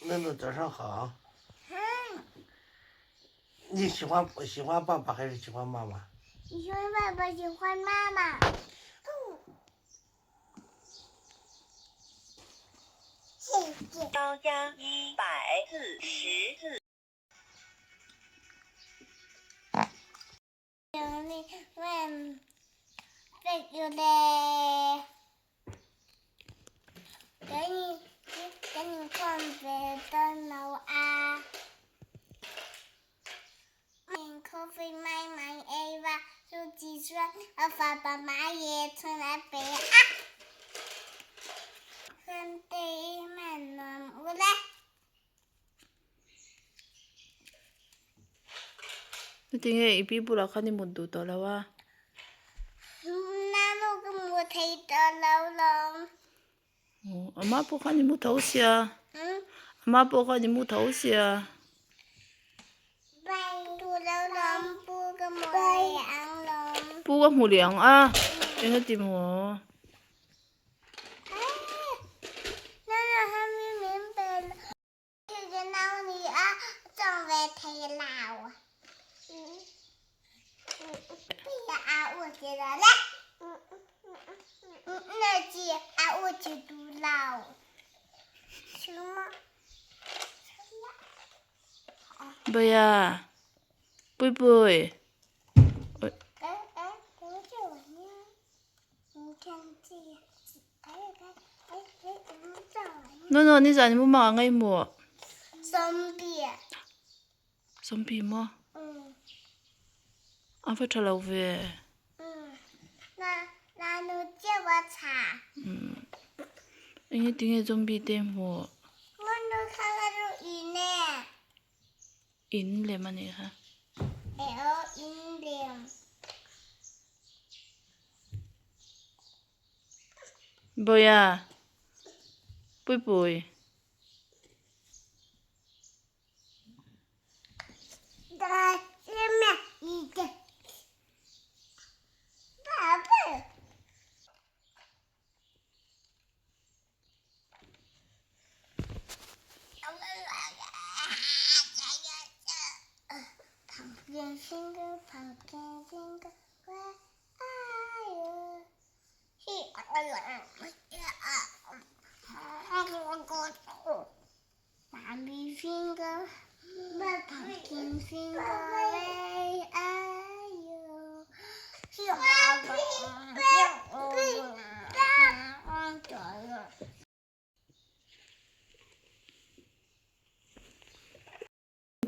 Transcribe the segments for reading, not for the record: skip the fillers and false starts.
诺诺早上好。你喜欢喜欢爸爸还是喜欢妈妈？喜欢爸爸，喜欢妈妈。谢谢。高压144。给你给你看别的脑啊。咖啡买买 A 吧，手机说我爸爸妈也从来背啊。很对满暖我来。Tinge i pi bulah khan i mut duh tawh lo a. Nanu ka mu thei tawh lo lawm. Ama pawh khan i mu tho sia. Ama pawh khan i mu tho sia. Pu ka hmu leh ang a, engati maw? Bawia, Puipui. Nono, nizan i mumang a ngaihmawh. Zombie maw? A va tha lo ve. Enge tinge zombie te hmuh? In lem a nih kha. Bawia, Puipui.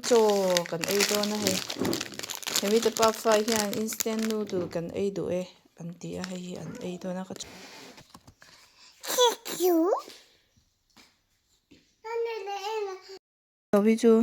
Chaw kan ei dawn a hei hemi te pa fa hian instant noodle kan ei duh e an ti a hei hi an ei dawn a ka Lo hi chu.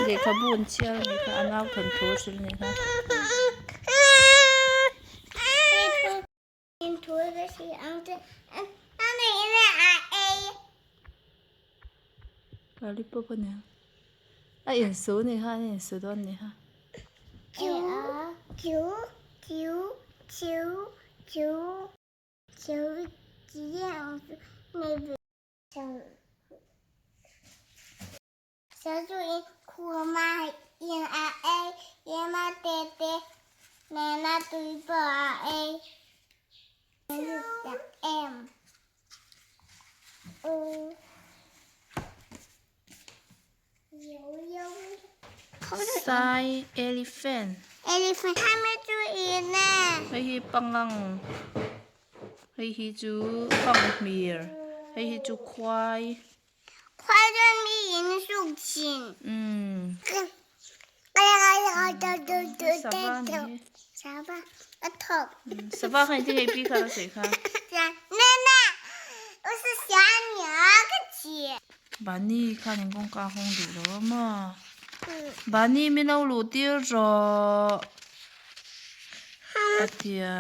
Lehkhabu an chhiar a nih kha a nau thawnthu a hrilh a nih kha. Lollipop a nia a insu a nih kha an insu dawn a nih kha. Sai elephant. Hei hi pangang hei hi chu fanghmir hei hi chu khuai. Umm sava a ni hi. Sava kha engtin nge i pi kha a sawi kha? Bani khan in kawngka a hawng duh lo a maw? Bani min lo luh tir rawh a ti a.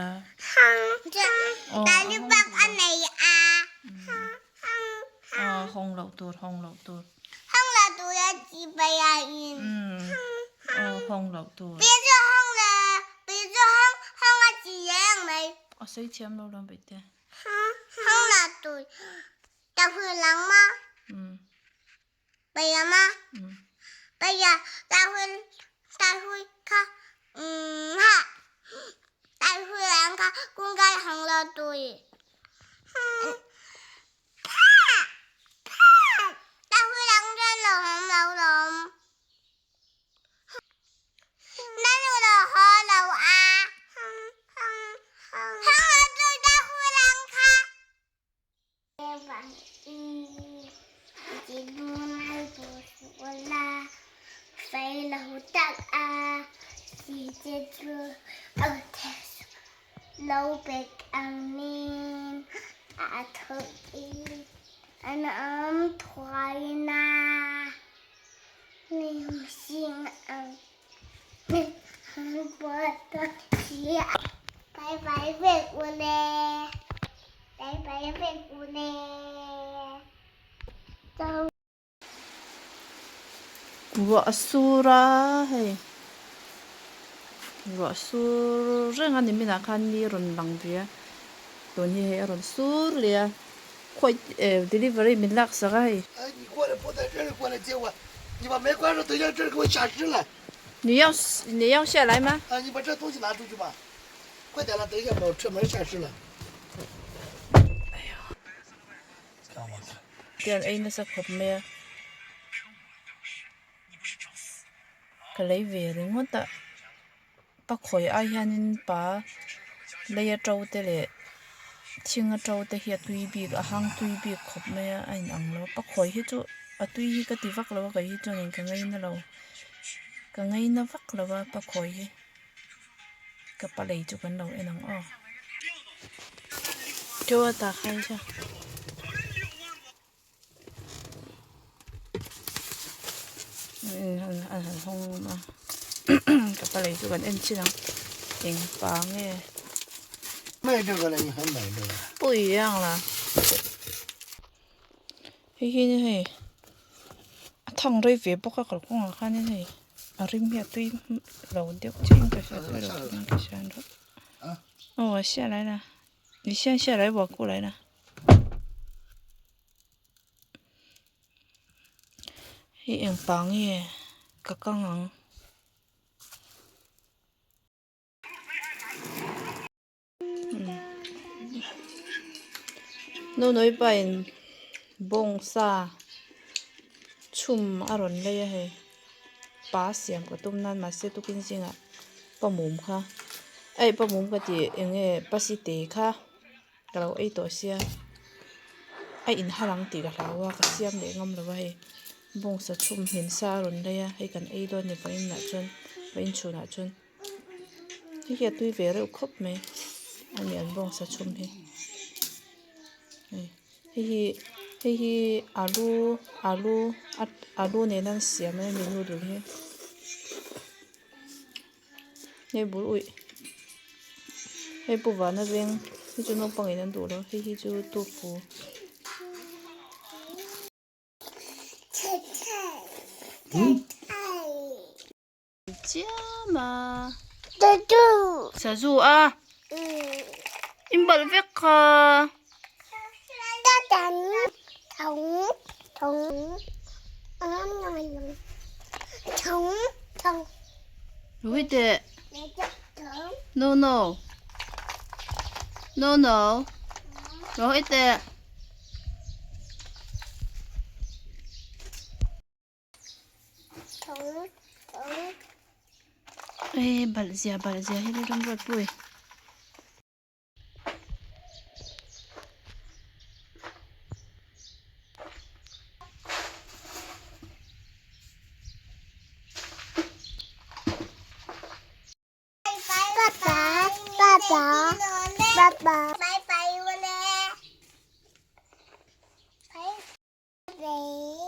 Aw hawng loh tur hawng loh tur. Aw hawng loh tur. A sawi thiam lo lo bawihte. Ruah a sur a hei ruah a sur reng a ni minah khan ni a rawn lang ve a tun hi hei a rawn sur leh a khawi eh delivery min lak sak a hei. Te an ei nasa khawp mai a ka lei ve ringawt a pa khawi ai hianin pa leia to te leh thinga to te hi a tui bik a hang tui bik khawp mai a a inang lo a pa khawi hi chu a tui hi ka ti vak lo a kei hi chuanin ka ngaina lo ka ngaina vak lo a pa khawi hi. Ka pa lei chu kan lo en ang aw. Teuh a tak hai cha. An han hawng a ka pa lei chu kan en chin ang eng pa nge. Pui ang la. Hei hi hei a thang rei ve bawk a kalkawngah khanin hei a rim hi a tui lo deuh chiah in ka hria tui lo deuh in ka hria aw a hria lai la ni hriat hriat lai buah kuh lai la hei eng pang nge ka kang ang. Nunui pain bawngsa chhum a rawn lei a hei pa siam ka tum nan mahse tukin zingah pa mum kha aih pa mum ka tih eng nge pa site kha ka lo ei tawh sia a inhal ang tih ka hlau a ka siam leh ngam lo a hei bawngsa chhum hmin sa a rawn lei a hei kan ei dawn a ni vawiin ah chuan vawiin chhunah chuan. Hei hi a tui ve reuh khawp mai a ni an bawngsa chhum hi hei hi hei hi alu alu alu nena an siam a ni noodle hi hei bul uih hei pu vana veng hei chu naupangin an duh lo hei hi chu tofu. Chiam a. Sazu a. In balh vek kha. Ruhi teh. No no. No no. Ruhi teh. Ê balh zia balh zia hi ram ruat pui. 爸，爸爸，拜拜我嘞，拜拜。